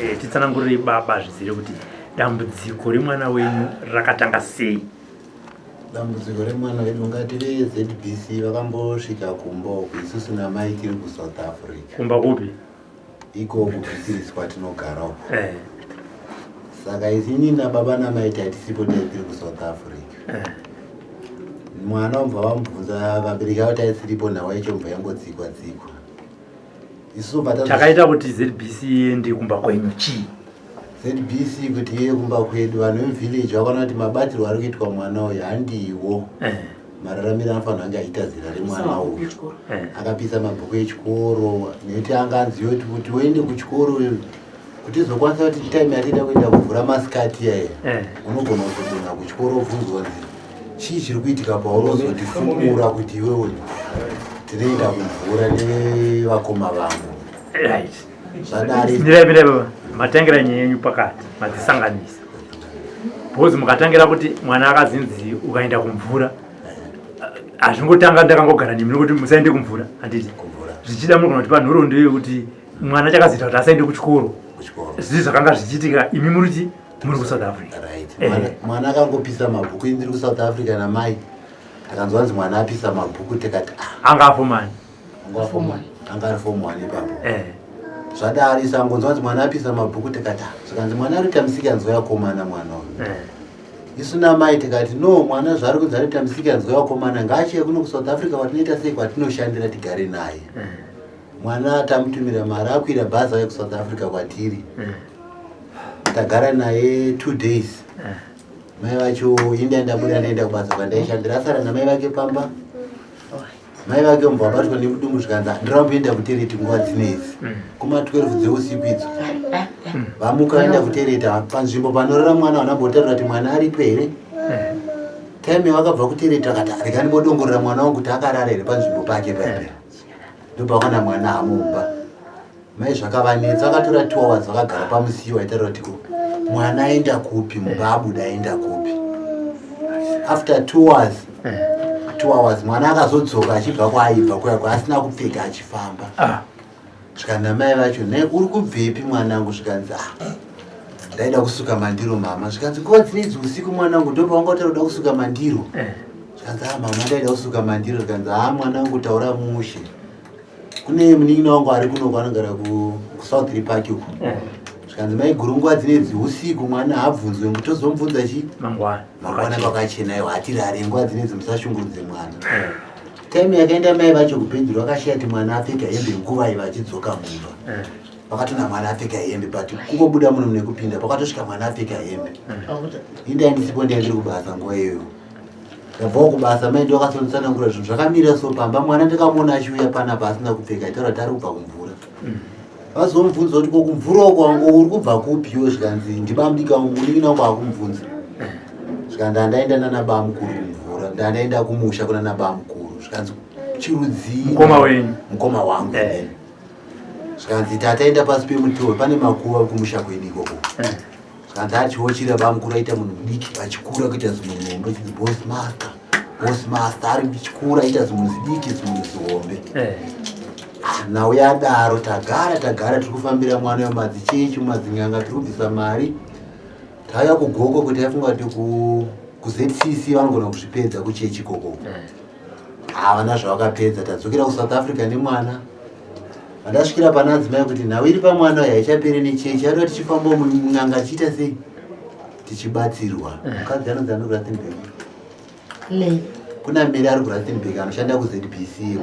Eh, titsanangurirei baba zvizere kuti dambudziko remwana wenyu rakatanga sei. Dambudziko remwana wedu ngati veZBC vakambosvika kumba uku isusu namai tiri kuSouth Africa. Kumba kupi? Iko kuBhisirisi kwatinogara uku. Eh. Saka isini nababa namai taitisipo tiri kuSouth Africa. Eh. Mwana ubva vamubvunza vabereki avo taisiripo nhau yacho mva yangotsikwa tsikwa. Isu chakaita kuti ZBC iende kumba kwenyu chii? ZBC kuti iye kumba kwedu vanhu vemuvillage vakaona kuti mabatirwo ari kuitwa mwana uyu handiwo eh. mararamiro anofanira kunge achiita zera remwana uyu eh. Akapisa mabhuku echikoro nekuti anga anziwe kuti kuti uende kuchikoro kuti izokwanisa kuti time yatida kuenda kuvhura masikati yaye eh. Unogona kuzodonha kuchikoro ubvunzwa nzi chii chiri kuitika pauri uzotifumura kuti iwewe tinoenda kumvura nevakoma vangu. Right. Zvadari mirai mirai baba, matangira nyaya yenyu pakati madzisanganisa because mukatangira kuti mwana akazinzi ukaenda kumvura hazvingotanga ndakangogara nemi nekuti musaende kumvura handiti zvichida munogona kuti panhoroondo yekuti mwana chakazoita kuti asaende kuchikoro zvii zvakanga zvichiitika imi muriti muri kuSouth Africa. Right. Mwana akangopisa mabhuku ini ndiri kuSouth Africa namai takanzwa nzi mwana apisa mabhuku tikati ah. Anga afomani anga ari form one ipapo eh. Zvadaro isu angonzwa nzi mwana apisa mabhuku tikati ah, zvikanzi mwana ari kuita misikanzwa yakomana mwana uyu eh. Isu namai tikati no mwana zvaari kunzi ari kuita misikanzwa yakomana ngaachiye kuno kuSouth Africa kwatinoita sei kwatinoshandira tigare naye eh. Mwana tamutumira mari akwira bhazi auya kuSouth Africa kwatiri tagara naye 2 days mai vacho inda ndabuda ndaenda kubasa kwandaishandira asara namai vake pamba mai vake mubva vabatwa nemudumbu zvikanzi ndiramboenda kutereti nguva dzinedzi kuma 12 dzeusiku idzo vamuka vaenda kutereta panzvimbo panorara mwana vanambotaura kuti mwana aripo here time yavakabva kutereta akati rega ndimbodongorera mwana wangu kuti akarara here panzvimbo pake paipe ndopakaona mwana hamumba mai zvakavanetsa vakatora 2 hours vakagara pamusiwo aitaura kuti ko mwana aenda kupi mumba abuda aenda kupi after 2 hours 2 hours mwana akazodzoka achibva kwaaibva kuya kwaasina kupfeka achifamba Ah. zvikanzi namai vacho ne uri kubvepi mwanangu zvikanzi ah ndaida kusuka mandiro mama zvikanzi nguva dzinedzi usiku mwanangu ndopawanga utaura kuda kusuka mandiro zvikanzi ah mama ndaida kusuka mandiro zvikanzi ah mwanangu taura mushe kune munin'ina wangu ari kuno anogara kuSouth Park uko zvikanzi mai guru nguva dzinedzi usiku mwana haabvunzwe tozomubvunza chi mangwana mangwana kwakachena iwo hatirare nguva dzinedzi musashungurudze mwana time yakaenda mai vacho kubhedhuru vakashiya kuti mwana apfeka hembe nguva iyi vachidzoka mumba vakatona mwana apfeka hembe but kungobuda munhu nekupinda pakatosvika mwana apfeka hembe indai ndisipo ndai ndiri kubasa nguva iyoyo ndabvawo kubasa mai ndo vakazonditsanangura zvinhu zvakamira so pamba mwana ndakamuona achiuya panapa asina kupfeka aitaura kuti ari kubva kumvura vazomubvunza kuti ko kumvura uko wangu uri kubva kupi iwe zvikanzi ndibamudika munin'ina wangu akumubvunza zvikanzi handaenda nana bamukuru kumvura ndandaenda kumusha kuna nabamukuru zvikanzi chirudzii mukoma wenyu mukoma wangu Eh. zvikanzi tataenda pasi pemuti pane makuva kumusha kwedu ikoko zvikanzi achiochira bamukuru aita munhu mudiki achikura kuita zimunhu hombe chinzi boss master boss master ari chikura aita zimunhu zidiki zimunhu zihombe nhau yadaro tagara tagara tiri kufambira mwana wemadzichechi mumadzin'anga tiri kubvisa mari tauya kugoko kuti aifunga kuti kuZCC vanogona kuzvipedza kuchechi ikoko havana zvavakapedza tadzokera kuSouth Africa nemwana vandasvikira pana adzimai kuti nhau iri pamwana uyu haichaperi nechechi yadoda tichifamba mun'anga tichiita sei tichibatsirwa mukadzi anonzi ano kuRustenburg Lei. kuna Mary ari kuRustenburg anoshanda kuZBC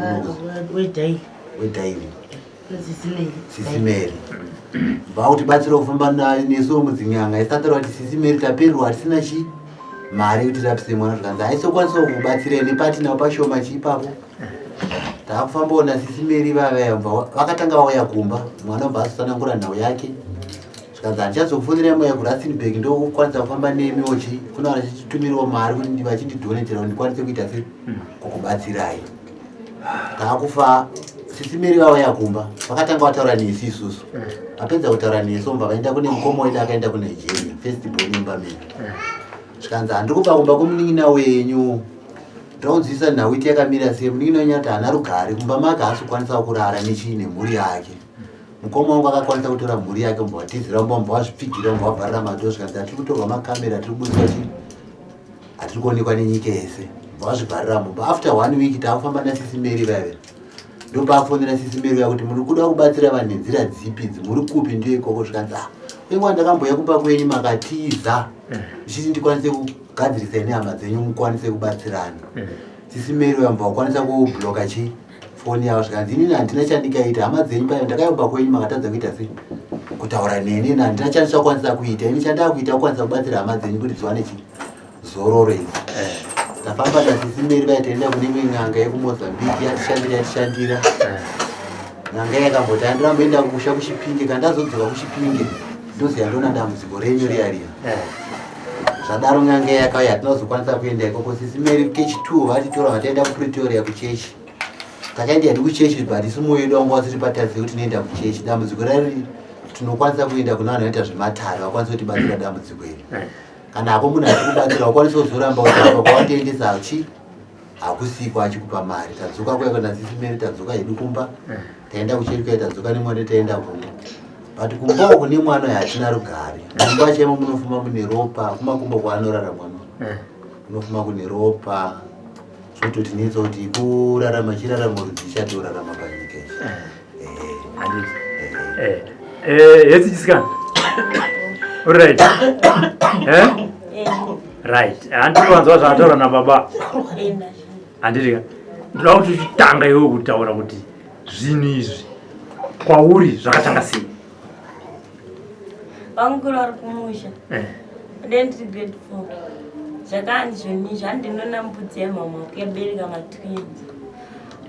Wedai. Wedaini Sisi Lei. Sisi Mary vakutibatsira kufamba nesu mudzinyanga isataura kuti sisi Mary tapererwa hatisina chi mari yekuti tirapise mwana zvikanzi haisokwanisa kukubatsirai nepatinawo pashoma chiipapo taakufambawo nasisi Mary vavaya vakatanga vauya kumba mwana ubva azotsanangura nhau yake zvikanzi handichazokufonera mweya kuRustenburg ndokukwanisa kufamba nemiwo chi kuna vachitumirawo mari kuti vachindidonetera kuti ndikwanise kuita sei kukubatsirai taakufa sisi Mary vauya kumba vakatanga vataura nesu isusu vapedza kutaura nesu mba vaenda kune mukoma wedu akaenda kuNigeria first born imba medu zvikanzi handiri kubva kumba kwemunin'ina wenyu ndaunzwisa nhau iti yakamira sei munin'ina wenyu ati haana rugare kumba make haasi kukwanisa kurara nechii nemhuri yake. Mukoma wangu akakwanisa kutora mhuri yake mubva vatizira mumba, mubva vazvipfigira, mubva vavharira madhoo, zvikanzi hatiri kutorwa makamera, hatiri kubudiswa chii, hatiri kuonekwa nenyika yese, mubva vazvivharira mumba. After one week taakufamba nasisi Mary vaive ndopaakufonera sisi Mary vaya kuti muri kuda kubatsira vanhu nenzira dzipi idzi, muri kupi? Ndiyo ikoko. Zvikanzi ah, inguva ndakambouya kumba kwenyu makatiza ndichiti ndikwanise kugadzirisa ine hama dzenyu mukwanise kubatsirana. Sisi Mary vaya mubva vakwanisa kubloka chii foni yavo, zvikanzi inini handina chandingaita, hama dzenyu paya ndakayomba kwenyu makatadza kuita sei kutaura neni, ini handina chandisakwanisa kuita, ini chandakuita kukwanisa kubatsira hama dzenyu kuti dziwane chi zororo idzi. Tafamba nasisi Mary vaya taenda kune imwe n'anga yekuMozambique, yatishandira yatishandira. N'anga yakamboti handiramboenda kusha kuChipinge, kana ndazodzoka kuChipinge ndoziva ndoona dambudziko renyu riya riya. Zvadaro n'anga yakauya, hatina kuzokwanisa kuenda ikoko. Sisi Mary kechi2 vatitora vataenda kuPretoria kuchechi. Takaenda hedu kuchechi, but isu mwoyo wedu wanga wasiri patadzi kuti tinoenda kuchechi. Dambudziko rari tinokwanisa kuenda kuna vanhu vanoita zvematare vakwanisa kutibatsira dambudziko iri. Kana hako munhu achikubatsira ukwanisa kuzoramba kuti apa kwawatoendesa chi hakusikwa achikupa mari. Tadzoka kuya kuna sisi Mary, tadzoka hedu kumba, taenda kuchechi kuya, tadzoka nemwana, taenda kumba, but kumba uku nemwana uyu hatina rugare. Mumba chaimo munofuma mune ropa, kumakumbo kwaanorara mwana kunofuma kune ropa, zvototinetsa kuti kurarama chiraramo rudzi chatorarama panyika ichi. Handiti hetsi chisikana, uri right eh? Right, handiti wanzwa zvataura nababa, handiti ka? Ndoda kuti uchitanga iwe kutaura kuti zvinhu izvi kwauri zvakatanga sei. Vamukuru vari kumusha. Then ndiri grade 4, zvakanzi zvoni zvandinoona mbudzi yemama kuyabereka matwins,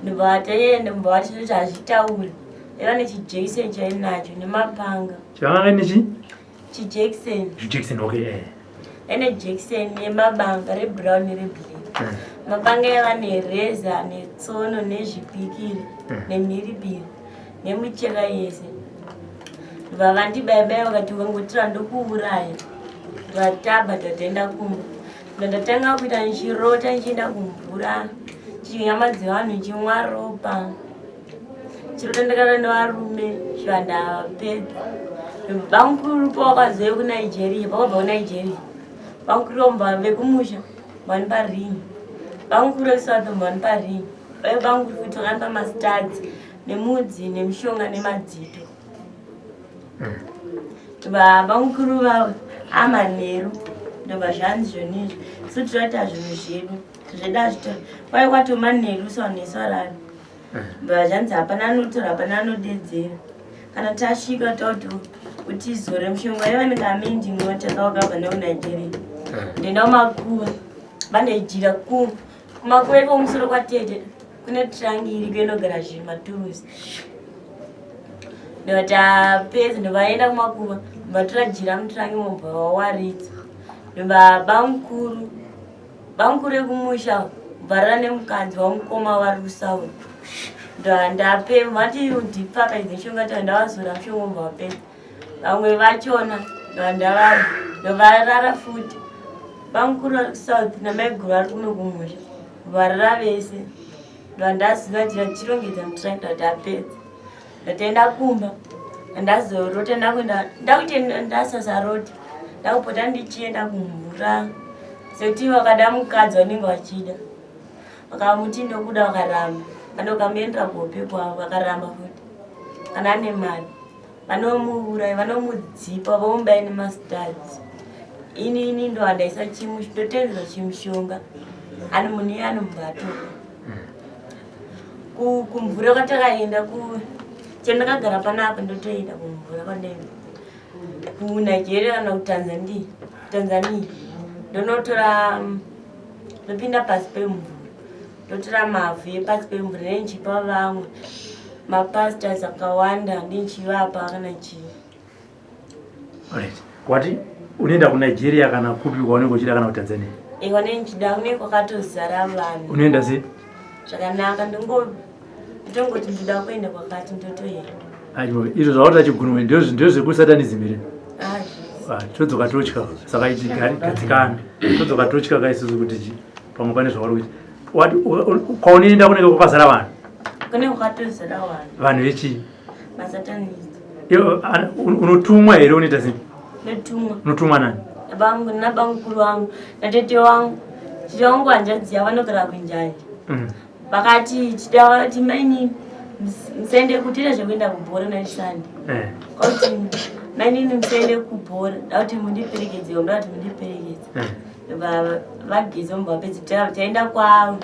ndobva taenda, ndobva vati hazvitauri, yava nechijekiseni chainacho nemapanga. Chavanga nechi? Chijekiseni. Chijekiseni, okay. Ene jekiseni nemabanga rebrown nereblack. Mabanga yava nereza netsono nezvipikiri nemhiripiri nemucheka yese. Ndobva vandibaya vakati ukangotora ndokuuraya. Vatabva tataenda kumba, ndandatanga kuita ndichirota ndichienda kumvura, chinyama dzevanhu, chimwa ropa, chirota ndakara nevarume zvandapedza. Bamukuru pawakazouya kuNigeria, pakabva kuNigeria bamukuru vamba vekumusha vanipa ring, bamukuru veSouth vanipa ring, vaye bamukuru futi vakanipa mastuds nemudzi nemishonga nemadzito. Bamukuru vavo amanheru ndobva zvanzi zvonizvi so tinoita zvinhu zvedu zvedu hazvito kwai kwatomanheru sanesarari. Bva zvanzi hapana anotora, hapana anodedzera, kana tasvika toti utizore mushonga ivanenge amending wataka wakabva nekuNigeria. Ndoenda kumakuva, vanejira kumakuva iko kumusoro kwatete kune trangi iriko inogara zvinhu maturusi. Ndotapedza, ndovaenda kumakuva, vatora jira mutrangi mobva vawaridza. Ndobva bamukuru, bamukuru vekumusha varara nemukadzi wamukoma vari kuSouth. Ndandape vati ndipfaka idzi mishonga ta ndavazora mushonga ubva wapedza. Vamwe vachona ndandava ndovarara futi. Bamukuru vari kuSouth namaiguru vari kuno kumusha varara vese. Ndandaziva jira chirongedza mutractor ndapedza, ndataenda kumba, ndazorota ndakuenda ndakuti ndasasarota ndakupota ndichienda kumvura sekuti vakada mukadzi vanenge vachida, vakamuti ndokuda, vakaramba, kana ukamuendera kuhope kwavo vakaramba futi, kana ane mari vanomuuraya, vanomudzipa, vomubaya nemastuds. Ini ndo handaisa chimu, ndotenzera chimushonga ani munhu iye anomubva atora kumvura kwatakaenda ku chero ndakagara panapa ndotoenda kumvura kwandaenda kuNigeria kana kuTanzania, Tanzania, ndonotora ndopinda pasi pemvura, ndotora mavhu epasi pemvura nendichipa vamwe mapastors akawanda, ndinchivapa kana chii. Alright. Wati unoenda kuNigeria kana kupi kwaunenge uchida kana kuTanzania? Ikwane ndichida kune kwakatozara vanhu. Unoenda sei? Zvakanaka, ndongoti ndinoda kuenda kwakati ndotoenda. Ayo, izvo zvauri chigunwe ndezvekusatanism here? Ah, todzoka totya, saka ichi gadzikana, todzoka totya ka isusu kuti chi pamwe pane zvauri kuita. Wati kwaunoenda kunenge kwakazara vanhu? Kune kwakatozara vanhu. Vanhu vechii? Masatanist. Unotumwa here unoita sei? Ndotumwa. Unotumwa nani? Nabangu, nabamukuru wangu, natete wangu. Tete wangu hanzvadzi yavo vanogara kunjanja. Vakati tida vati maini musaende kutira zvekuenda kubhora naSande. Kwakuti mainini musaende kubhora, ndakuti mundiperekedze, ndakuti mundiperekedze. Vageza mubva vapedza taenda kwavo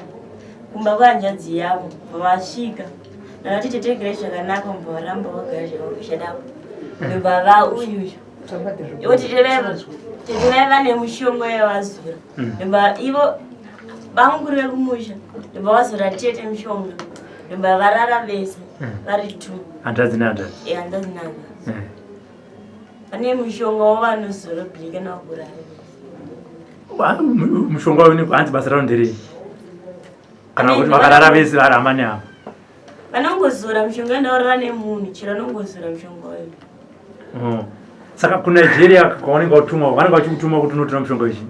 kumba kwehanzvadzi yavo vasvika. Ndakati tete garai zvakanaka mubva varamba vagara zvakadaro. Ndobva vauyu. Ivo tete vaiva nemushonga yavazora. Ndobva ivo bamukuru vekumusha ndobva vazora tete mushonga. Ndobva varara vese vari two. Hanzvadzi nehanzvadzi. Eh, hanzvadzi nehanzvadzi. Pane mushonga wavanozora bhilika nakurara. Mushonga uyu hanzi basa ravo nderei? Kana kuti vakarara vese vari hama nehama. Vanongozora mushonga ndaurara nemunhu chero anongozora mushonga uyu. Oh. Saka kuNigeria kwaunenge watumwa vanenge vachikutuma kuti unotora mushonga wechii?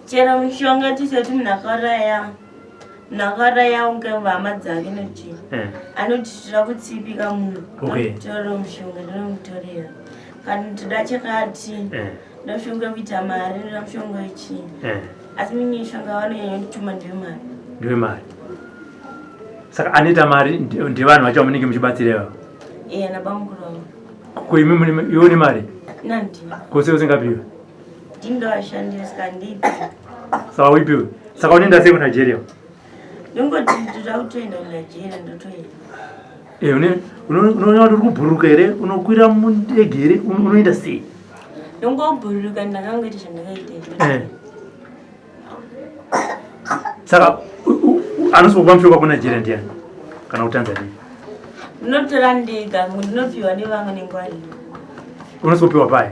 Chero mushonga tisati munhu akauraya munhu akauraya unge hama dzake nochii anoti tinoda kutsipika munhu tora mushonga ndinomutorera kana toda chakati ndoda mushonga wekuita mari ndoda mushonga wechii asi mimwe mishonga vanonyanya kutuma ndiyo mari ndiyo mari saka anoita mari ndevanhu vacho vamunenge muchibatsira ivavo iye nabamukuru vangu ko imi iwe une mari nandina ko sei usingapiwe ndindovashandira saka ndipi saka uipiwe saka unoenda sei kunigeria ndongoti ndoda kutoenda kunigeria ndotoenda unoona kuti uri kubhururuka here unokwira mundege here unoenda sei ndongobhururuka ndakangoita zvandakaita Saka anozokupa mushonga kuNigeria ndiani kana kuTanzania? Ndinotora ndega, ndinopiwa nevamwe nenguva ino. Unozopiwa pai?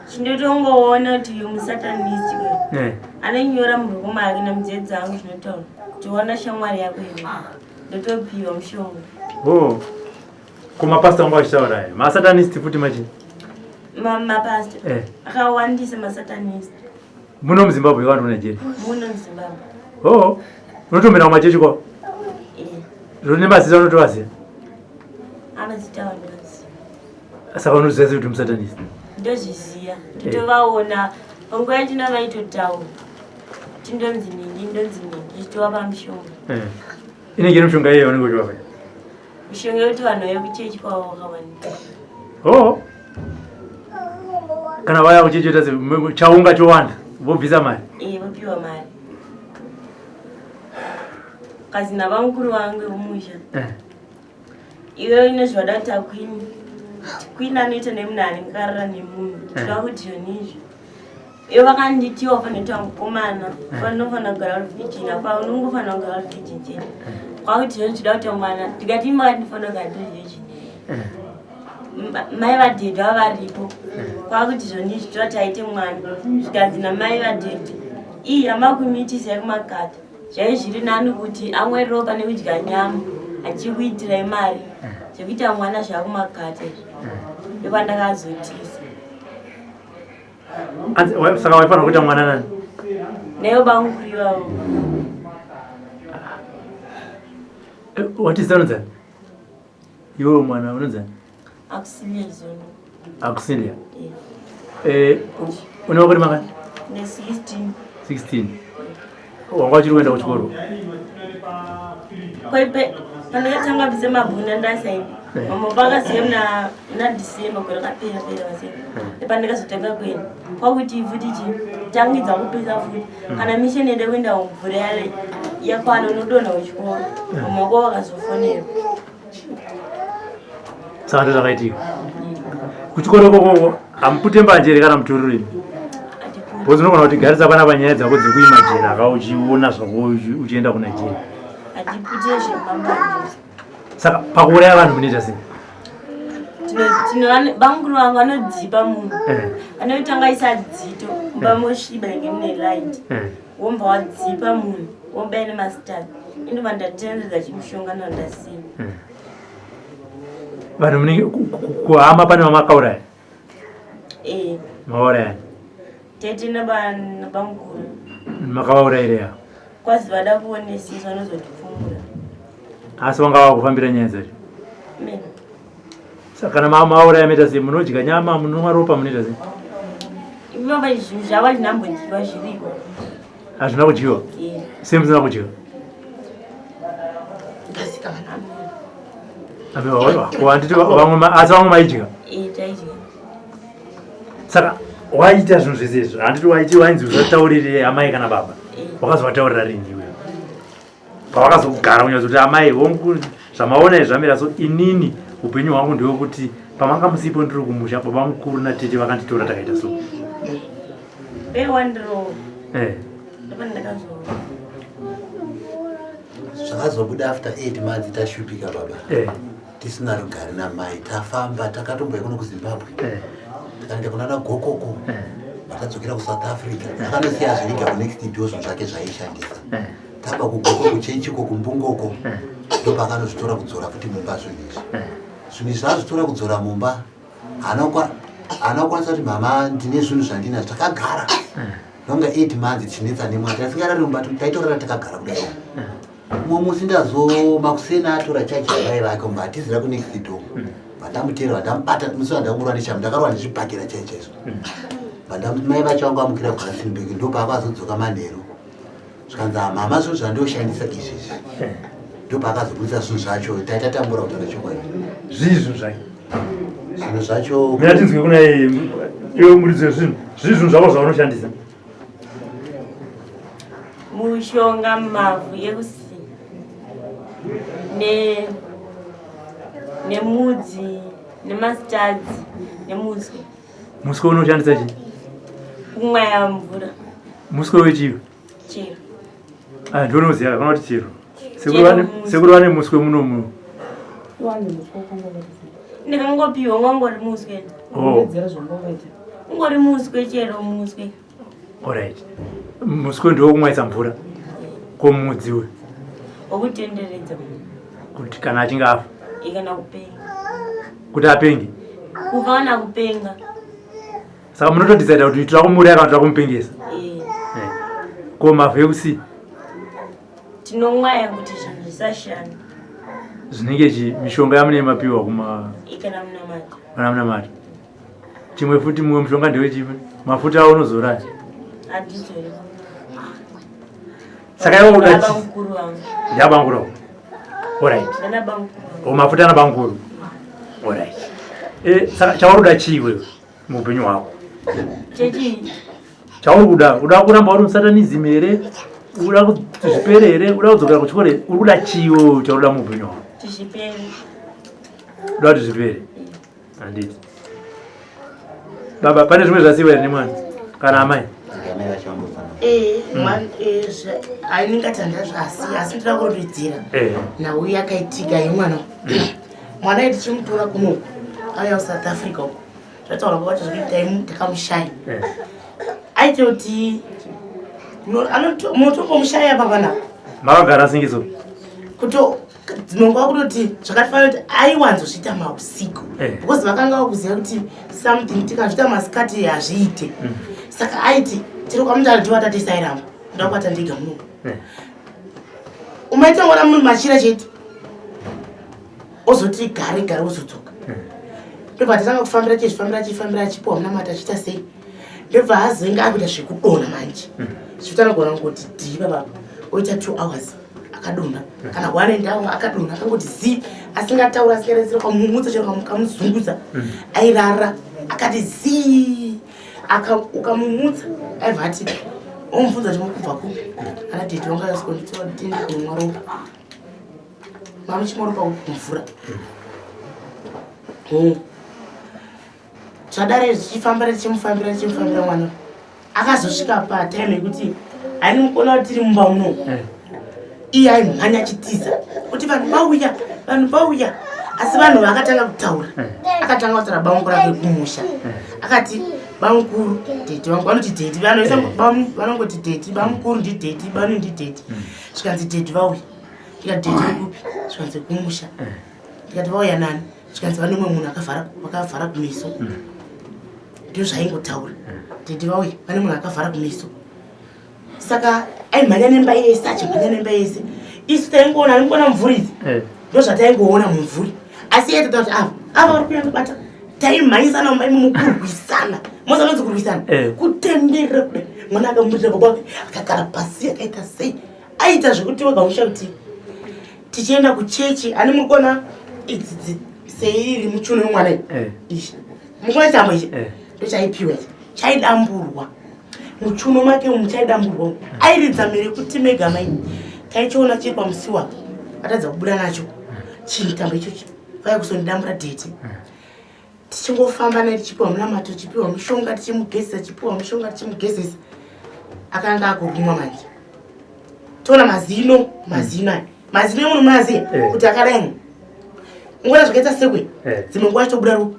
Chindotongoona kuti uyu musatanist uyu anonyora mubhuku make nemunzeve dzangu zvinotaura kuti wana shamwari yako iwe. Ndotopiwa mushonga. Oh. Ko mapastor vanga vachitaura aya masatanist futi machi? Mapastor akawandisa masatanist. Muno muZimbabwe vanhu muNigeria? Muno muZimbabwe. Oh, unotomira kumachechi kwavo? Eh. Zvone mazita unotovaziva? Amazita vanoziva. Saka unoziva sei kuti musatanist? Ndozviziva. Totovaona panguva yachona vaitotaura. Tindonzi ningi, ndonzi ningi, tichitovapa mishonga. Eh. Inenge iri mishonga iyeyo unenge uchivapa? Mishonga yekuti vanhu vauye kuchechi kwavo vakawanda. Oh. Kana vaya kuchechi yoita se chaunga chowanda vobvisa mari. Eh, vopiwa mari. Kazi navamukuru vangu vemumusha. Eh. Iwe ine zvawada kuti akwini. Queen anoita nemunhu anenge akarara nemunhu. Tinoda kuti zvonizvo. Ivo vakanditi wafanira kuita mukomana, unofanira kugara uri virgin, apa unongofanira kugara uri virgin chete. Kwakuti zvino tinoda kuita mwana, ndikati imi makati ndinofanira kugara ndiri virgin. Mai vadhedhi vavaripo, kwakuti zvoni izvi toda kuti aite mwana, zvikanzi namai vadhedhi, iyi yamakumitisa yekumakata, zvaive zviri nani kuti amwe ropa nekudya nyama achikuitirai mari, zvekuita mwana zvakumakata izvi. Ndopandakazotiza. Saka waifanira kuita mwana nani? Neyo bamukuru ivavo. Wati zita unonzani? Iwewe mwana unonzani? Auxilia Zono. Auxilia. Eh, une makore mangani? Ne 16. 16. Wanga uchiri kuenda kuchikoro? Kwaipe pandakatanga bvise mabhuna ndasaini. Mama vakaziva muna muna December gore rakapera pera vase. Pandakazotanga kuenda. Kwakuti futi chi tangidza kupisa futi. Kana mission yede kuenda kumvura yakwana unodonha kuchikoro. Mama wako vakazofonera. Saka ndozvakaitika. Kuchikoro ikoko hamupute mbanje here kana mutoriro imi? Because unogona kuti garisa pana panyaya dzako dzekuimajina ka uchiona zvako uchienda kuNigeria. Hatipute zvemambanje. Saka pakuuraya vanhu munoita sei? Bamukuru vangu vanodzipa munhu. Vanotanga isa dzito mumba mosviba inge mune light. Womba wadzipa munhu wobaya nemastad. Indobva ndatenderedza chimushonga ndandasiya. Vanhu munenge kuhama pane vamakauraya? Eh. Makauraya? Tete nabamukuru. Makavaurayirei? Kwazi vada kuonesesa vanozotipfumura. Asi vanga vakufambira nyaya dzacho? Mena. Saka kana mauraya maita sei? Munodya nyama, munonwa ropa, munoita sei? Ivava zvinhu zvavo hazvinambodyiwa zviriko. Hazvina kudyiwa? Sei musina kudyiwa? Handiti vamwe asi vamwe maidya? Saka waita zvinhu zvese izvo handiti waiti wainzi usataurire amai kana baba wakazovataurira rini iwe? Pavakazogara kunyatso kuti amai hongu zvamaona izvi zvamira so inini upenyu hwangu ndewekuti pamanga musipo ndiri kumusha baba mukuru natete vakanditora takaita so. Zvakazobuda after 8 months tashupika baba. Tisina rugare namai tafamba takatomboya kuno kuZimbabwe. Tikaenda kunana Gokoko. Vakadzokera kuSouth Africa. Akanosiya zviviga kunext door zvinhu zvake zvaishandisa. Taba kuGokoko kuchechi uko kuMbungoko. Ndopakanozvitora kudzora futi mumba zvinhu izvi. Zvinhu izvi azvitora kudzora mumba. Haana kukwanisa kuti mama ndine zvinhu zvandinazvo takagara. Nonga 8 months tichinetsa nemwana. Tasingarari mumba taitorara takagara kudai. Mumwe musi ndazoma kuseni atora chachi amai vake mumba atizira kunext door. Vandamutera vandamubata musi wandamurwa neshamu ndakarwa nezvibhakera chai chaizvo. Mai vacho vangu vamukira kuRustenburg ndopaakazodzoka manheru. Zvikanzi mama zvinhu zvandoshandisa izvi izvi. Ndopaakazobudisa zvinhu zvacho taita tambura kutaura chokwadi. Zvii zvinhu zvake? Zvinhu zvacho. Mina tinzwe kuna iwe muridzi wezvinhu. Zvii zvinhu zvako zvaunoshandisa? Mushonga mavhu ekusi ne nemudzi nemastadzi nemuswe. Muswe unoshandisa chii? Kumwaya mvura. Muswe wechii? Chero. Ah, ndinoziva kana kuti chero. Sekuru vane muswe muno muno. Ndikangopiwa ngongori muswe. Oh. Ungori muswe chero muswe. Alright. Muswe ndiwo kumwaisa mvura. Ko mudzi uyu? Wokutenderedza. Kuti kana achinge afa. Kana kupenga. Kuti apenge? Kufa kana kupenga. Saka munotodecide kuti toda kumuuraya kana toda kumupengesa? Ko mavhu ekusi? Tinomwaya kuti zvinhu zvisashanda. Zvinenge chi mishonga yamunenge mapiwa kuma Kana munamato. Kana munamato. Chimwe futi mumwe mushonga ndewechimwe. Mafuta awo unozora. Handizori. Saka iwe uda chi? Bamukuru vangu. Ndabanguru. Alright. Ndana bamukuru. O mafuta ana bamukuru. Alright. Saka chauri kuda chii iwewe muupenyu hwako? Chechii? Chauri kuda, uda kuramba uri musatanism here? Uda kuti zvipere here? Uda kudzokera kuchikoro here? Uri kuda chii iwewe chauri kuda muupenyu hwako? Zvipere. Uda kuti zvipere? Handiti. Baba, pane zvimwe zvasiiwa here nemwana kana amai? Ainingati handazvasiya asi ndoda kurondedzera nhau yakaitika yemwana. Mwana aiti tichimutora kunoku auya kuSouth Africa uko zvataura kwacho zvekuti takamushaya. Aiti kuti munotombomushaya baba napa. Makagara singiso? Kuto dzimwe nguva kutoti zvakatifanira kuti aiwanzozviita mausiku because vakanga vakuziva kuti something tikazviita masikati hazviite. Saka aiti tiri kwamutare tivata tisairamba ndoda kubata ndega muno. Umaita ngona munhu machira chete ozoti gare gare ozodzoka. Ndobva tatanga kufambira chizvifambira achifambira achipiwa munamata achiita sei. Ndobva azenge akuita zvekudonha manje. Zvekuti anogona kungoti dhii baba oita 2 hours akadonha kana 1 and hour akadonha akangoti zii asingataura asingaredzera ukamumutsa chero ukamuzunguza airara akati zii ukamumutsa aibva ati omubvunza kuti kubva kupi ana dhedhi vanga vasikonditindi kunomwa ropa mamuchimwa ropa kumvura. Zvadare zvichifambira tichimufambira tichimufambira mwana akazosvika patime yekuti haini mukuona kuti tiri mumba muno. Iye aimhanya achitiza kuti vanhu vauya, vanhu vauya. Asi vanhu vakatanga kutaura. Akatanga kutaura bamukuru rake kumusha. Akati bamukuru dhedhi vangu vanoti dhedhi vanongoti dhedhi bamukuru ndidhedhi banu ndidhedhi. Zvikanzi dhedhi vauya. Ndikati dhedhi vekupi? Zvikanzi kumusha. Ndikati vauya nani? Zvikanzi vane mumwe munhu akavhara kumeso. Ndizvo zvaingotaura. Dhedhi vauya vane munhu akavhara kumeso. Saka aimhanya nemba yese achimhanya nemba yese. Isu taingoona aingoona mvura idzi. Ndozvataingoona mumvuri. Asi iye tata kuti ava ava vari kuuya ndobata. Taimhanyisana mumba imomo kurwisana. Moza anonzi kurwisana. Eh. Kutenderera kudai. Mwana akamumirira baba wake akagara pasi akaita sei. Aita zvekuti wega musha kuti tichienda kuchechi ani muri kuona idzi seiri muchuno wemwana iyi. Eh. Ichi. Muri kuona chitambo ichi? Eh. Ndochaipiwa ichi. Chaidamburwa. Muchuno make umu chaidamburwa. Airidza mhere kuti mega mai. Taichiona chiri pamusiwo apa. Atadza kubuda nacho. Chimutambo ichochi. Vaya kuzondidambura dhete. Tichingofamba naye tichipiwa munamato, tichipiwa mushonga, tichimugezesa, tichipiwa mushonga, tichimugezesa. Akanga akurumwa manje. Toona mazino, mazino aya. Mazino emunhu munoaziya Eh. kuti akadai. Nguva zvakaita sekwe. Eh. Dzimwe nguva achitobuda ropa.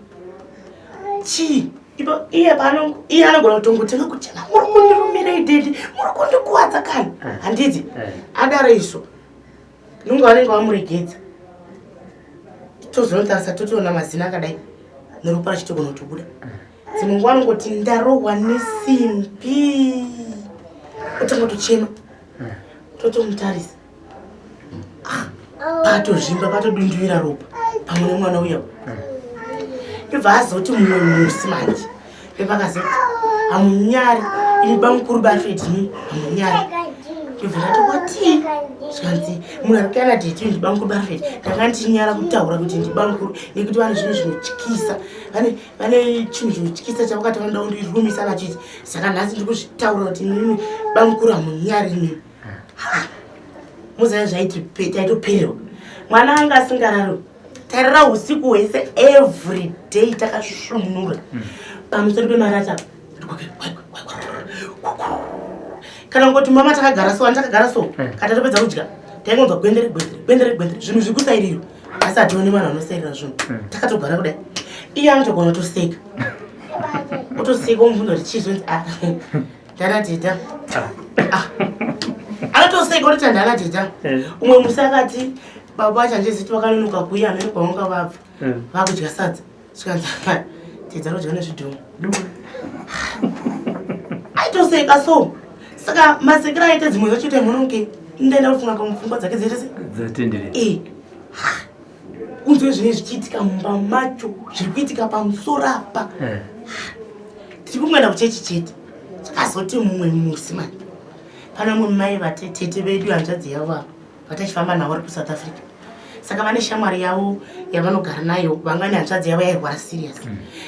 Chii? Ipo iye pano iye anogona kutongotenga kuchena muri kundirumirei daddy muri kundikuwadza kani Eh. handiti Eh. adaro isu nunga vanenge vamuregedza tozonotarisa totoona mazino akadai neropa richitogona kutobuda dzimwe nguva anongoti ndarohwa nesimbi otanga kutochema totomutarisa Ah, patozvimba patodunduvira ropa pamwe nemwana uya ndobva azoti mumwe musi manje ndopakazoti hamunyari imi bamukuru bafred imi hamunyari ndobva ndati watii zvikanzi munhu ari kuyanadha iti ndibamukuru bafred ndanga ndichinyara kutaura kuti ndibamukuru nekuti vane zvinhu zvinotyisa vane vane chinhu chinotyisa chavakati vanoda kundirumisa nacho ichi saka nhasi ndiri kuzvitaura kuti imimi bamukuru hamunyari imimi muziva zvaiti taitopererwa mwana anga asingararo tarara usiku hwese every day takasvunura pamusoro pemarata kana kungoti mama takagara so ani takagara so Eh. kana tatopedza kudya taingonzwa gwendere gwendere gwendere gwendere zvinhu zviri kusairirwa asi hationi vanhu vanosairira zvinhu Mm. takatogara kudai iye anotogona kutoseka otoseka omubvunza kuti chii zvonzi ah ndanateta Ah. anotoseka ototi handanateta Eh. umwe musi akati baba vacho handiziti vakanonoka kuuya hamene kwavanga vabva Eh. vakudya sadza zvikanzi tedza rodya nezvidhoma aitoseka so saka masekero aita dzimwe dzacho taimononke ndaenda kufunga pamupfungwa dzake dzese Dzatenderera. e unzwe zvinenge zvichiitika mumba macho zviri kuitika pamusoro apa Eh. tiri kungoenda kuchechi chete takazoti mumwe musi mani pane mumwe mai vatete vedu hanzvadzi yavo ava vatachifamba navo vari kusouth africa saka vane shamwari yavo yavanogara nayo vanga nehanzvadzi yavo yairwara serious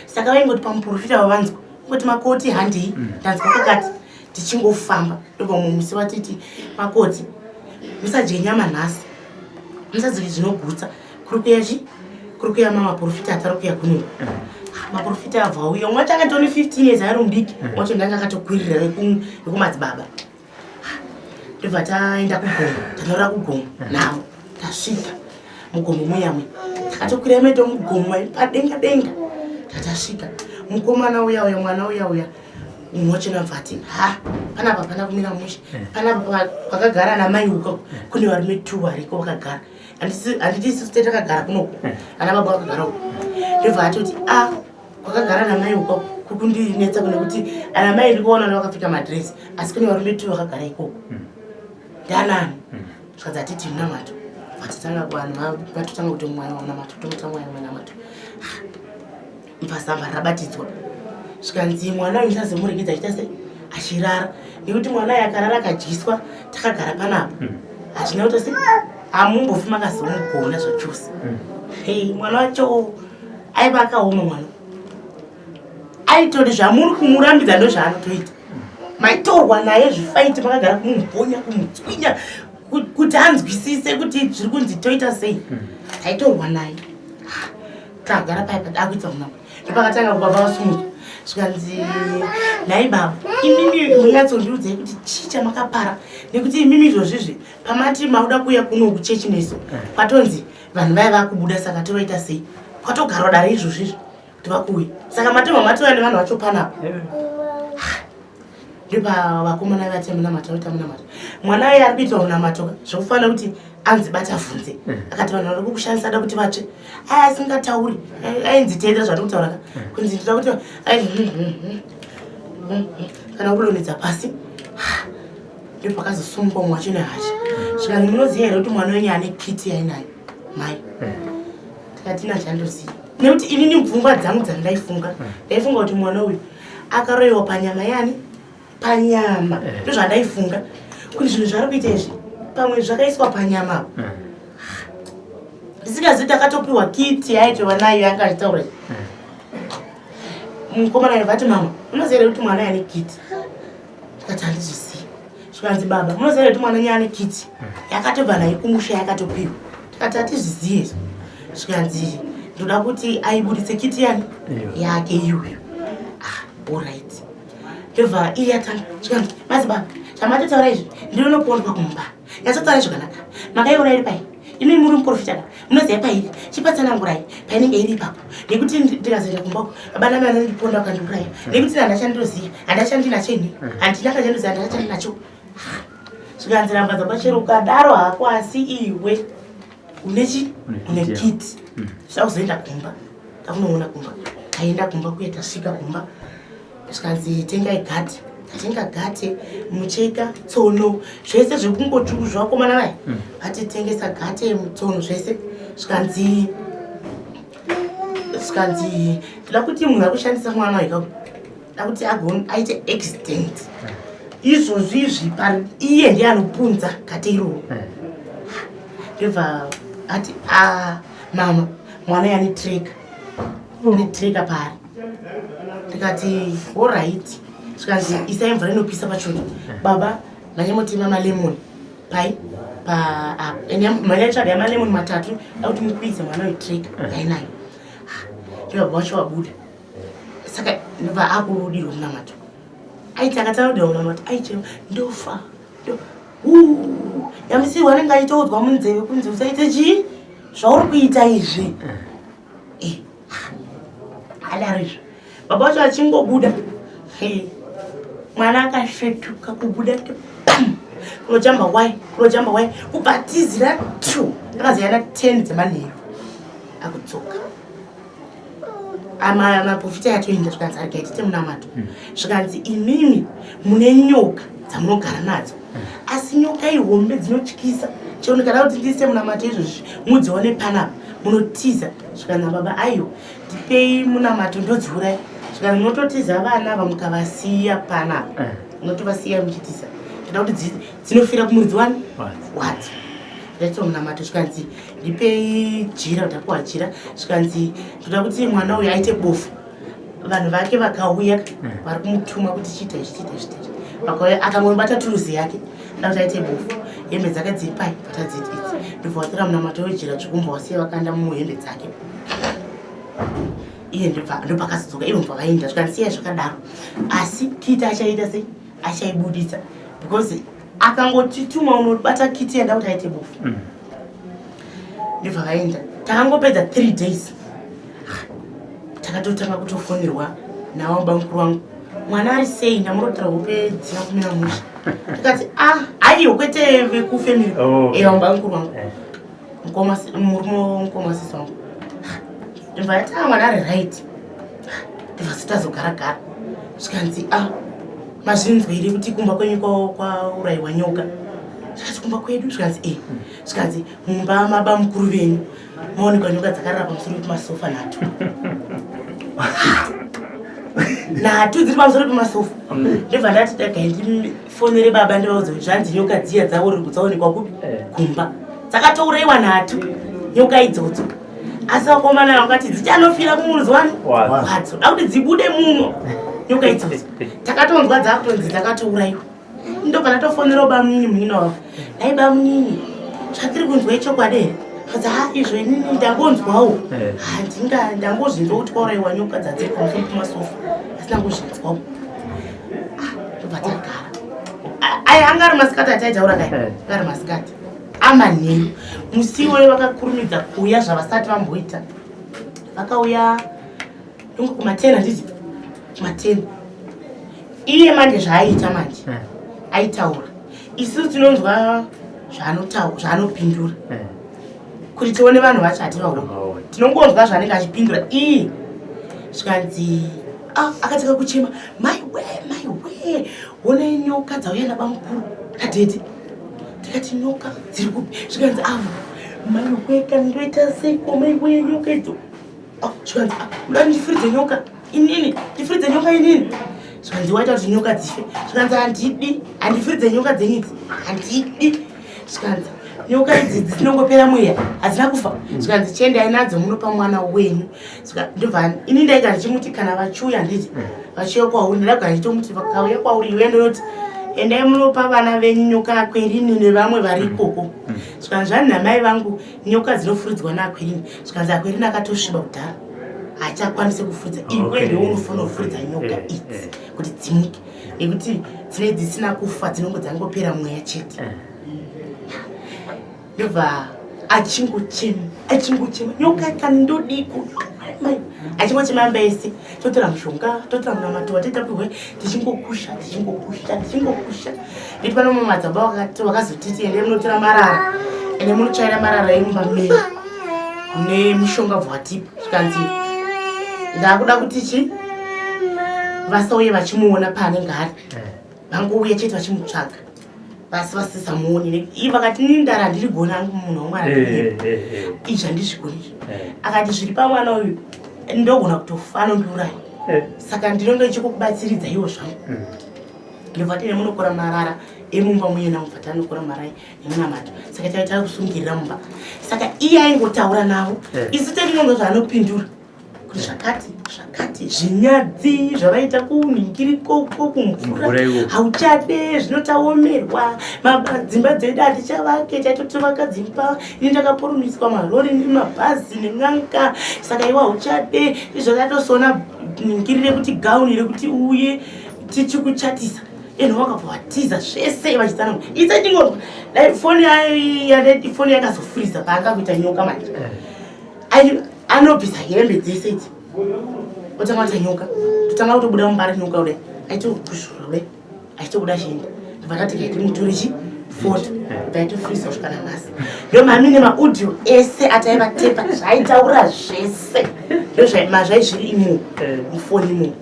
saka vaingoti pamuprofita vavanzwa ngoti makoti handei ndanzwa pakati tichingofamba ndobva mumwe musi vatiti makoti musadye nyama nhasi musadye zvinogutsa kuri kuya chi kuri kuya mamaprofita atari kuya kuno maprofita abva auya umwe wacho akatoni 15 years ari mudiki wacho ndanga akatokwirira vekumadzibaba ndobva taenda kugomo tanorara kugomo navo tasvika mugomo muyamwe takatokwira meto mugomo padenga denga tatasvika mukomana uya uya mwana uya uya umwe wacho nabva ati ha panapa pana kumira mushe panapa pakagara namai uko kune varume two variko vakagara handiti isusu te takagara kunoko ana baba vakagara uko ndobva atoti a kwakagara namai uko kukundinetsa kune kuti ana mai ndikuona vakapfeka madresi asi kune varume two vakagara ikoko ndanani zvikanzi hatiti munamato vatotanga vanhu vatotanga kuti mwana wanamato tongotanga mwana wanamato mupasamba rabatidzwa zvikanzi mwana uyu musazomuregedza achiita se achirara nekuti mwana uyu akarara akadyiswa takagara panapa hazvina kuita se hamumbofi makazomugona zvachose hei mwana wacho aiva akaoma mwana aitoti zvamuri kumurambidza ndozvaanotoita maitorwa naye zvifaiti makagara kumubhonya kumutswinya kuti anzwisise kuti zviri kunzi toita sei taitorwa naye tagara paya padakuita kunama ndopakatanga kubaba vasumudzwa zvikanzi nhai baba imimi munyatsondiudzai kuti chii chamakapara nekuti imimi izvozvizvi pamati makuda kuuya kuno kuchechi nesu kwatonzi vanhu vaya vakubuda saka tovaita sei kwatogarwa dare izvozvizvi kuti vakuuya saka matoma matouya nevanhu vacho panapa ndopa vakomana vati munamato vaita munamato mwana uye ari kuita munamato zvekufanira kuti anzi bata vhunze akati vanhu vari kukushandisa ada kuti vatsve aya asingatauri ainzi teedza zvati kutaura ka kunzi ndinoda kuti ai kana kudonhedza pasi ndopakazosungwa mumwe wacho nehasha zvikanzi munoziva here kuti mwana wenyu ane kiti yainayo Mai tikati ina chandoziva nekuti inini pfungwa dzangu dzandaifunga ndaifunga kuti mwana uyu akaroyiwa panyama yani panyama ndozvandaifunga kuti zvinhu zvari kuita izvi pamwe zvakaiswa panyama ndisingazivi kuti akatopiwa kiti yaitova nayo yanga achitaura mukomana ayo vati mama unoziva here kuti mwana yane kiti ndikati handizvizivi zvikanzi baba munoziva here kuti mwana nyane kiti yakatobva naye kumusha yakatopiwa tikati hatizvizivi izvo zvikanzi ndoda kuti aibuditse kiti yani yake iyoyo ah orit ndobva iye yatanga zvikanzi madzibaba zvamatotaura izvi ndinonopondwa kumba nyatsotaura zvakanaka makaiona iri pai imi muri muprofita ka munoziva pairi chipatsanangurai painenge iri ipapo nekuti ndikazoenda kumba uko baba nami anondiponda vakandiuraya nekuti handachandinoziva handachandinacho ini handina kachandoziva handachandinacho zvikanzi ramba dzapachero ukadaro hako asi iwe une chi une kiti zvida kuzoenda kumba takunoona kumba taenda kumba kuye tasvika kumba zvikanzi tengai gate tatenga gate mucheka tsono zvese zvekungoti zvakomana vai vatitengesa gate mutsono zvese zvikanzi zvikanzi ndoda kuti munhu ari kushandisa mwana weka da kuti aite accident izvozvi izvi iye ndiye anopunza gate iroro ndobva ati ah, mama mwana yani treka ane treka paari ndikati orit zvikanzi isai mvura inopisa pachoto baba manyamotema malemon pai mhanyatsvaga yamalemon matatu akuti mukwidze mwana wetreka yainayo ndobva wacho wabuda saka ndobva akudirwa munamato aiti akatanga kudirwa munamato aichema ndofa yamisirwa anenge achitoudzwa munzeve kunzi usaite chii zvauri kuita izvi eh, adaro izvo baba vacho achingobuda mwana akasvetuka kubuda kunojamba wai kunojamba wai kubatizira t akaziyana 10 dzemanheru akudzoka maprofita yatoenda zvikanzi arega tite munamato zvikanzi imimi mune nyoka dzamunogara nadzo asi nyoka ihombe dzinotyisa chero ndikada kuti ndiise munamato izvozvi mudzione panapa munotiza zvikanzi baba aiwa ndipei munamato ndodziuraya zvikanzi munototiza vana ava mukavasiya panapa eh. munotovasiya muchitiza ndoda kuti dzinofira kumuridzi wani wadzo ndaitwa munamato zvikanzi ndipei jira ndapuwa jira zvikanzi ndoda kuti mwana uyu aite bofu vanhu vake vakauya hmm. vari kumutuma kuti chiita izvi chiita izvi chiita vakauya akangobata turuzi yake da kuti aite bofu hembe dzake dziri pai vatadziti idzi ndobva watora munamato wejira tsvukumba wasiya vakanda muhembe dzake iye ndopakazodzoka ivo mva vaenda zvikanzi siya zvakadaro asi kiti achaita sei achaibuditsa because akangotituma unobata kiti yanda kuti aite bofu mm. ndibva vaenda takangopedza three days takatotanga kutofonerwa nawo bamukuru wangu mwana ari sei ndamurotera hope dzina kumira musha tikati ah aiyo kwete vekufamily oh. ewa bamukuru wangu eh. Murume womukoma sisi wangu ndibva yati ah mwana ari right ndibva sitazogara gara zvikanzi ah mazvinzwa here kuti kumba kwenyu kwaurayiwa nyoka zvikanzi kumba kwedu zvikanzi e zvikanzi mumba mabamukuru venyu maonekwa nyoka dzakarara pamusoro pemasofa nhatu nhatu dziri pamusoro pemasofa ndibva ndati dagai ndifonere baba ndivaudze kuti zvanzi nyoka dziya dzaonekwa kupi eh. kumba dzakatourayiwa nhatu nyoka idzodzo asi vakomana vakati dzichanofira kumuruzi wani wadzo da kuti dzibude muno nyoka idzodzo takatonzwa dzakutonzi dzakatourayiwa ndobva ndatofonerawo bamunini munin'ina wavo nhai bamunini zvatiri kunzwa ichokwadi here kadzi ha izvo inini ndangonzwawo eh. handinga ndangozvinzwa kuti kwaurayiwa nyoka dzadziri pamusoro pemasofa asi ndangozvinzwawo ah, ndobva tagara aya anga ari masikati ataitaura kai eh. anga ari masikati amanheru musi iwoyo vakakurumidza kuuya zvavasati vamboita vakauya ndongo kumatena handiti kumatena iye manje zvaaiita manje eh. aitaura isu tinonzwa zvaanopindura eh. kuti tione vanhu vacho hativaoni tinongonzwa zvaanenge achipindura iye zvikanzi ah, akatanga kuchema maiwe maiwe honai nyoka dzauya nabamukuru nadhedhi tikati nyoka dziri kupi zvikanzi avo Maiweka ndoita seiko maiwe nyoka idzo. Ah, zvikanzi ah, uda ndifuridze nyoka inini, ndifuridze nyoka inini. Zvikanzi waita kuti nyoka dzife. Zvikanzi handidi, handifuridze nyoka dzenyu idzi, handidi. Zvikanzi nyoka idzi dzinongopera mweya, hadzina kufa. Zvikanzi chiendai nadzo munopa mwana wenyu. Ndobva ini ndaigara ndichimuti kana vachiuya handiti vachiuya kwauri, ndakagara ndichitomuti vakauya kwauri iwe ndinoti endai munopa vana venyu nyoka akwerini nevamwe vari ikoko. Zvikanzi zvani namai vangu nyoka dzinofuridzwa naakwerini. Zvikanzi akwerini akatosviba kudhara, haachakwanisi kufuridza. Iwe ndiwe unofanira kufuridza nyoka idzi kuti dzimuke, nekuti dzinenge dzisina kufa, dzinongo dzangopera mweya chete. Ndobva achingochema, achingochema nyoka kani ndodiko, achingochema amba ese. Totora mushonga, totora munamato wataita pihwe, tichingokusha, tichingokusha, tichingokusha. Nditi pano mumwe madzibaba vakazotiti ende munotora marara, ende munotsvaira marara emumba menyu nemushonga bva watipa. Zvikanzi ndakuda kuti chi vasauye vachimuona paanenge ari, vangouya chete vachimutsvaga, vasi vasisamuoni. Ivo vakati ini ndara handiri goni angu munhu wangu andiyepa izvi handizvigoni izvi. Akati zviri pamwana uyu ndogona kutofa, anondiuraya, saka ndinonge ndichikukubatsiridza iwo zvangu. Ndobva tine munokora marara emumba muyena, mubva tanokora marara emunamato. Saka taiva takusungirira mumba, saka iye aingotaura navo, isu taitingonzwa zvaanopindura kuti zvakati zvakati, zvinyadzi zvavaita kunhingirikoko kumvura, hauchade, zvinotaomerwa, dzimba dzedu hatichavake, taitotovaka dzimba, ini ndakaporumiswa marori nemabhazi nen'anga, saka iwe hauchade izvo. Tatosona nhingiri rekuti gauni rekuti uye tichikuchatisa eno, wakabva watiza zvese vachitsanangura. Ise chingonzwa dai foni foni yakazofuriza paanga kuita nyoka manje, anobvisa hembe dzese idzi, otanga kuita nyoka, totanga kutobuda mumba ri nyoka kudai, aitokuzvura kudai, achitobuda chienda. Ndobva tati kaiti mutore chi foto, ndaitofurisa kusvika nanhasi. Ndo mamine maaudio ese ataivatepa, zvaitaura zvese ndozvazvai zviri imo mufoni imo.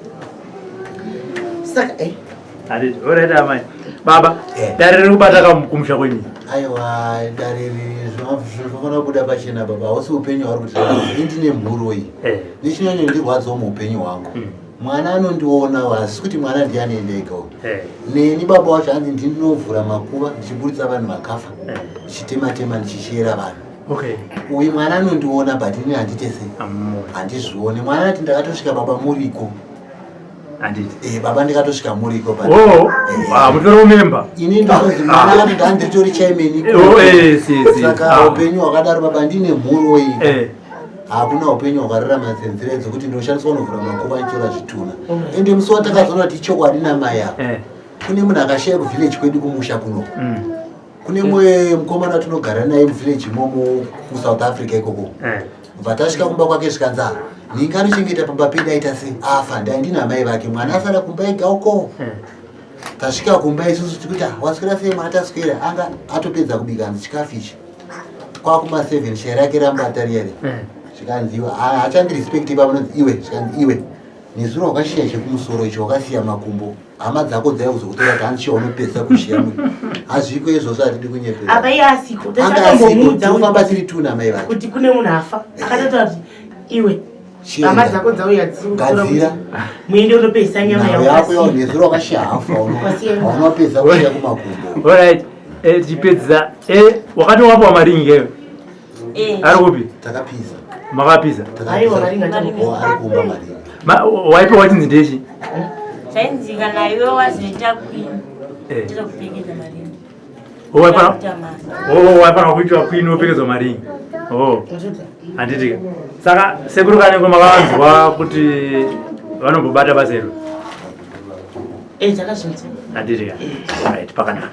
Saka Handiti, alright amai. Baba, dare riri kubata kumusha kwenyu. Aiwa, dare iri zvinofanira kubuda pachena baba. Hausi upenyu hwauri kuti ini ndine mhuro iyi. Nechinonyondirwadzawo muupenyu hwangu. Mwana anondiona, asi kuti mwana ndiye anoenda ega uyu. Neni baba wacho hanzi ndinovhura makuva ndichiburitsa vanhu vakafa, ndichitema-tema, ndichichera vanhu. Uyu mwana anondiona, but ini handitese, handizvioni. Mwana ati ndakatosvika baba muriko. Handiti. Baba ndikatosvika muriko but Oh, ah, mutori memba. Ini ndonzi mwana akati ndanditori chairman. Oh, si, si. Saka upenyu hwakadaro baba, ndine mhuro iyi. Hakuna upenyu hwakararama senzira dzekuti ndinoshandiswa kunovhura makuva achitora zvituna. Ende musi watakazoona kuti ichokwadi namai ava, kune munhu akashaya kuvillage kwedu kumusha kuno. Kune mumwe mukomana watinogara naye muvillage imomo kuSouth Africa ikoko. Bva tasvika kumba kwake, zvikanzi "Ah, ninga anochengeta pamba pedu aita sei, afa, ndandina amai vake, mwana asara kumba ega uko." Tasvika kumba isusu tikuti, "Ah, waswera sei mwana?" Taswera, anga atopedza kubika, hanzi chikafu ichi kwakuma 7, shaya rake rambata riya riya. Zvikanzi iwe hachandirespect ipapo, nonzi iwe, zvikanzi iwe nezuro wakashiya chekumusoro icho, wakasiya makumbo, hama dzako dzaiya kuzokutora kuti hanzi chiwa unopedza kushiya hazviko izvozvo, hatidi kunyepera. Apa iye asiko. Anga asiko, tachatombomuudza tinofamba tiri two namai vake. Kuti kune munhu afa, akatotaura kuti iwe Chienda. Hama dzako dzauya dzikutora Gadzira. kuti muende unopedzisa nyama Nhau yako yako. nezuro wakashiya hafu, Wasiya. haunopedza kushiya kumakumbo. Alright. Tichipedzisa. Wakati wapiwa maringi ewe. Ari kupi? Takapisa. Makapisa. Aiwa, maringi Takapisa. Oh, ari kumba maringi. Waipiwa wachinzi ndechi? Chainzi kana iwe wazoita queen, tozokupfekedza maringi. Oh, waifana kuitwa queen wopfekedzwa maringi. Oh. Handiti. Saka sekuru kanengo makavanzwa kuti vanombobata basa iro. Takazvinzwa. Handiti. Right, pakanaka.